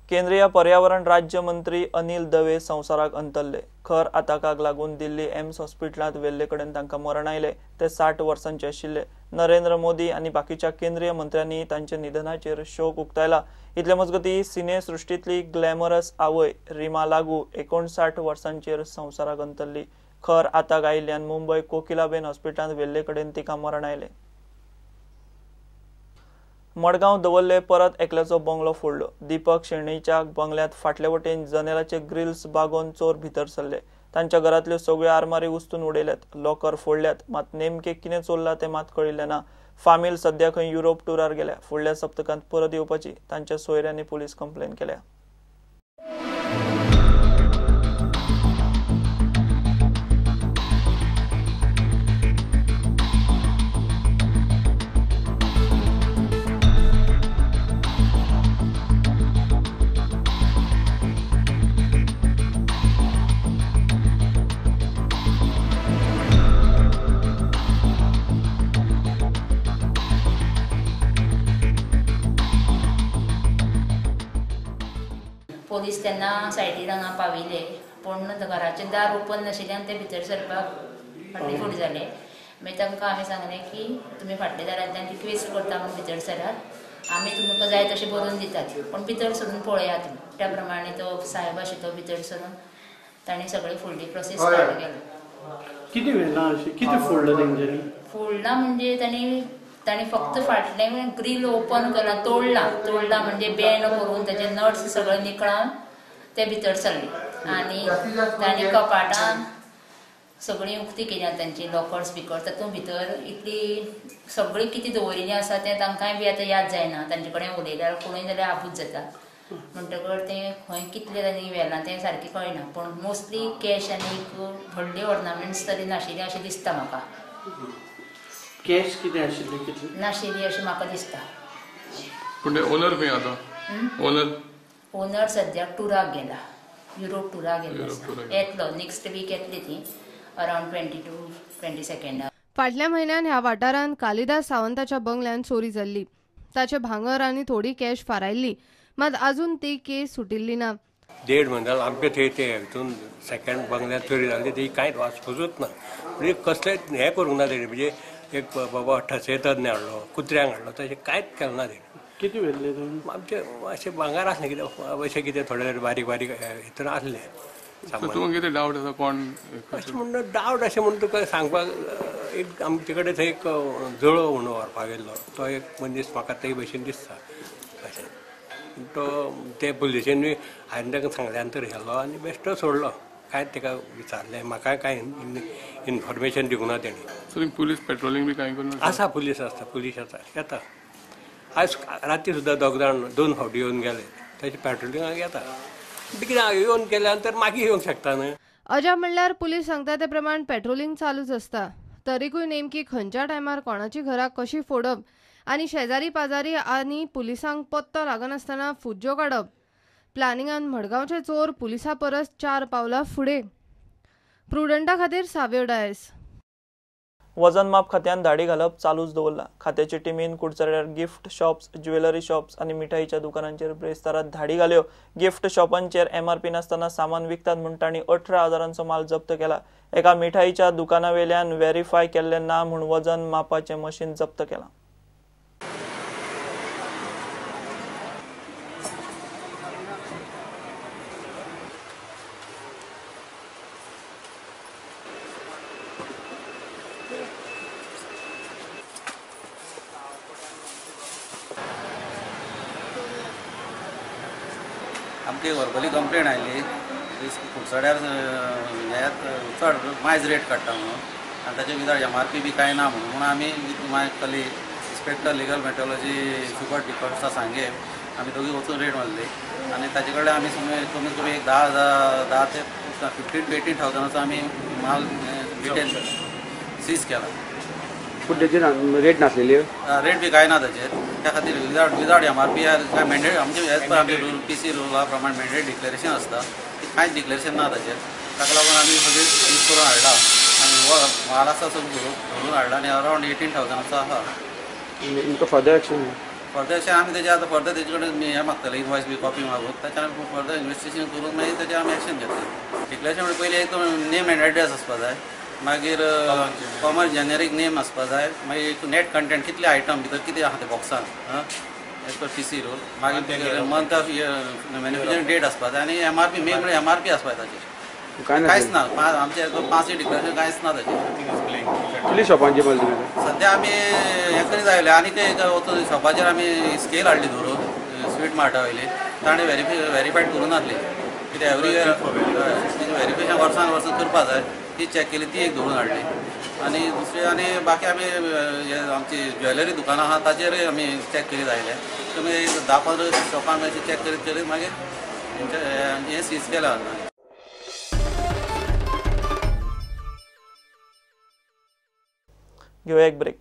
केंद्रीय पर्यावरण राज्य मंत्री अनिल दवे संवसाराक अंतरले. खर आताकाक लागून दिल्ली एम्स हॉस्पिटलांत वेल्ले कडेन तांकां मरण आयलें. ते 60 वर्सांचे आशिल्ले. नरेंद्र मोदी आनी बाकीच्या केंद्रीय मंत्र्यांनी तांच्या निधनाचेर शोक उक्तायला. इतले मजगतीं सिने सृश्टींतली ग्लॅमरस आवय रिमा लागू 59 वर्सांचेर संवसाराक अंतरली. खर आताक आयिल्ल्यान मुंबय कोकिलाबेन हॉस्पिटलांत वेल्ले कडेन तिका मरण आयलें. मडगांव दवरले परत एकल्याचो बंगलो फोडलो. दीपक शेणीच्या बंगल्यांत फाटले वटेन जनेलाचे ग्रिल्स बागोवन चोर भितर सरले. तांच्या घरांतल्यो सगळ्यो आरमारी उस्तून उडयल्यात, लॉकर फोडल्यात, मात नेमके कितें चोरलां तें मात कळिल्लें ना. फामील सद्या खंय युरोप टुरार गेल्या. फुडल्या सप्तकांत परत येवपाची तांच्या सोयऱ्यांनी पुलीस कंप्लेन केल्या. पोलीस तेन्ना सायडीन हांगा पाविल्ले, पूण घराचें दार ओपन नाशिल्ल्यान ते भितर सरपाक फाटली फुडें जाले. मागीर तांकां हांवें सांगलें की तुमी फाटल्या दारांतल्यान रिक्वेस्ट करता म्हूण भितर सरात, आमी तुमकां जाय तशें बरोवन दितात, पूण भितर सरून पळयात तुमी. त्या प्रमाणे तो साहेब आशिल्लो तो भितर सरून ताणें सगळी फुडली प्रोसेस स्टार्ट केली. कितें व्हेलां अशें कितें फोडलां तेंच्यांनी? फोडलां म्हणजे ताणें फक्त फाटलें ग्रील ओपन केलां, तोडलां म्हणजे बँड करून ताचे नट्स सगळे निकळावन ते भितर सरले आनी ताणें कपाटां सगळीं उक्ती केल्या, तांची लॉकर्स बिकर्स, तातूंत भितर इतली सगळी कितें दवरिल्लें आसा तें तांकांय बी आतां याद जायना. तांचे कडेन उलयल्यार कोणूय जाल्यार आबूज जाता, म्हणटकर तें खंय कितलें तांणी व्हेलां तें सारकें कळना, पूण मोस्टली कॅश आनी व्हडले ऑर्नामेंट्स तरी नाशिल्ले अशें दिसता म्हाका. कॅश कितें आशिल्लें कितलें नाशिल्ली अशें म्हाका दिसता. पूण ते ओनर खंय आतां? ओनर सद्याक टुराक गेला, युरोप टुराक गेला, येतलो नेक्स्ट वीक येतली ती अरावंड 22-22. फाटल्या म्हयन्यान ह्या वाठारांत कालिदास सावंताच्या बंगल्यान चोरी जाल्ली. ताचे भांगर आनी थोडी कॅश फारायल्ली, मात अजून ती केस सुटिल्ली ना. 1.5 म्हयने जालो आमचे थंय ते हितून सेकंड बंगल्यात चोरी जाली, ती कांयच वासपूसच ना. म्हणजे कसलेंच हें करूंक ना तेणी, म्हणजे एक बाबा ठसेतज्ञ हाडलो, कुत्र्यांक हाडलो, तशें कांयच केलें ना तेणी. कितें व्हेल्लें तुमी? आमचें अशें भांगर आसलें कितें अशें कितें थोडे बारीक बारीक हितून आसलें. तुमकां कितें डावट आसा कोण अशें म्हणून? डावट अशें म्हणून तुका सांगपाक एक आमचे कडेन थंय एक जळो म्हणून व्हरपाक गेल्लो तो एक मनीस म्हाका ते भशेन दिसता अशें. तो ते पुलिशेनूय हांवें ताका सांगल्या नंतर व्हेलो आनी बेश्टो सोडलो. कांय ताका विचारलें, म्हाका कांय इन्फॉर्मेशन दिवंक ना तेणी. सो पुलीस पेट्रोलिंग बी कांय करून आसा? पुलीस आसता, पुलीस आसा, येता. आयज राती सुद्दां दोग जाण 2 फावटी येवन गेले, ताचे पेट्रोलिंगाक येता. कितें येवन गेल्या नंतर मागीर येवंक शकता न्हय. अजाप म्हणल्यार पुलीस सांगता ते प्रमाण पेट्रोलिंग चालूच आसता, तरीकूय नेमकी खंयच्या टायमार कोणाची घरां कशी फोडप आनी शेजारी पाजारी आनी पुलिसांक पत्तो लागनासतना फुज्जो काडप. प्लॅनिंगान मडगांवचे चोर पुलिसां परस 4 पावलां फुडें. प्रुडंटा खातीर साव्यो डायस. वजन माप खात्यान धाडी घालप चालूच दवरला. खात्याची टिमीन कुडचड्यार गिफ्ट शॉप्स, ज्वेलरी शॉप्स आनी मिठाईच्या दुकानांचेर ब्रेस्तारात धाडी घाल्यो. गिफ्ट शॉपांचेर एमआरपी नासतना सामान विकतात म्हूण तांणी 18,000 माल जप्त केला. एका मिठाईच्या दुकानावेल्यान व्हेरीफाय केल्लें ना म्हूण वजन मापाचें मशीन जप्त केलां. आमची वर्बली कंप्लेन आयली कुडचड्यार हे चड मायज रेट काडटा म्हणून आनी ताचे विदाउट एमआरपी बी कांय ना म्हणून आमी with my colleague inspector legal metrology Zuber D'Costa सांगे आमी दोगी वचून रेट मारली आनी ताचे कडेन आमी कमीत कमी एक 10,000 ते 15 to 18,000 आमी माल डिटेन सीज केला. पूण तेजेर रेट नासलेली? रेट बी कांय ना ताचेर, त्या खातीर विदाउट एमआरपी काय मॅन्डेट आमचे एज पर आमचे रूल पी सी रुला प्रमाण मॅन्डेट डिक्लेरेशन आसता, ती कांयच डिक्लेरेशन ना ताचेर. ताका लागून आमी सगळें यूज करून हाडला आनी हो माल आसा सगळो धरून हाडला आनी अरावंड 18,000 आसा. तुमकां फर्दर एक्शन? फर्दर अशें आमी तेजे आतां फर्दर तेजे कडेन हें मागतले इनवॉयस बी कॉपी मागून ताच्या आमी फर्दर इन्वेस्टिगेशन करून मागीर तेजेर आमी एक्शन घेतले. डिक्लेरेशन म्हणजे पयलीं एक नेम एंड एड्रेस आसपा जाय, मागीर कॉमन जेनेरीक नेम आसपा जाय, मागीर नेट कंटेंट कितले आयटम भितर कितें आहा ते बॉक्सान as per P C rule, मागीर मंथ ऑफ मॅन्युफॅक्चरींग डेट आसपा जाय आनी एमआरपी मेन म्हणजे एमआरपी आसपा जाय ताचेर. काय कांयच ना ना, आमचे पांचय डिक्लेरेशन कांयच ना ताचेर. कितली शॉपांची मारली तुमी? सद्या आमी हें करीत आयले आनी एक वचून शॉपाचेर आमी स्केल हाडली धरून स्वीट मार्टा वयली, ताणें वेरीफायड करूं नासली कित्याक एवरी इयर वेरिफिकेशन वर्सान वर्स करपा जाय, ती चॅक केली, ती एक धरून हाडली. आनी दुसरी आनी बाकी आमी हे आमची ज्वेलरी दुकानां आहा ताचेरय आमी चॅक करीत आयले. तुमी 10-15 शॉपां आमी अशें चॅक करीत करीत मागीर हें सीज केलां. घेवया एक ब्रेक.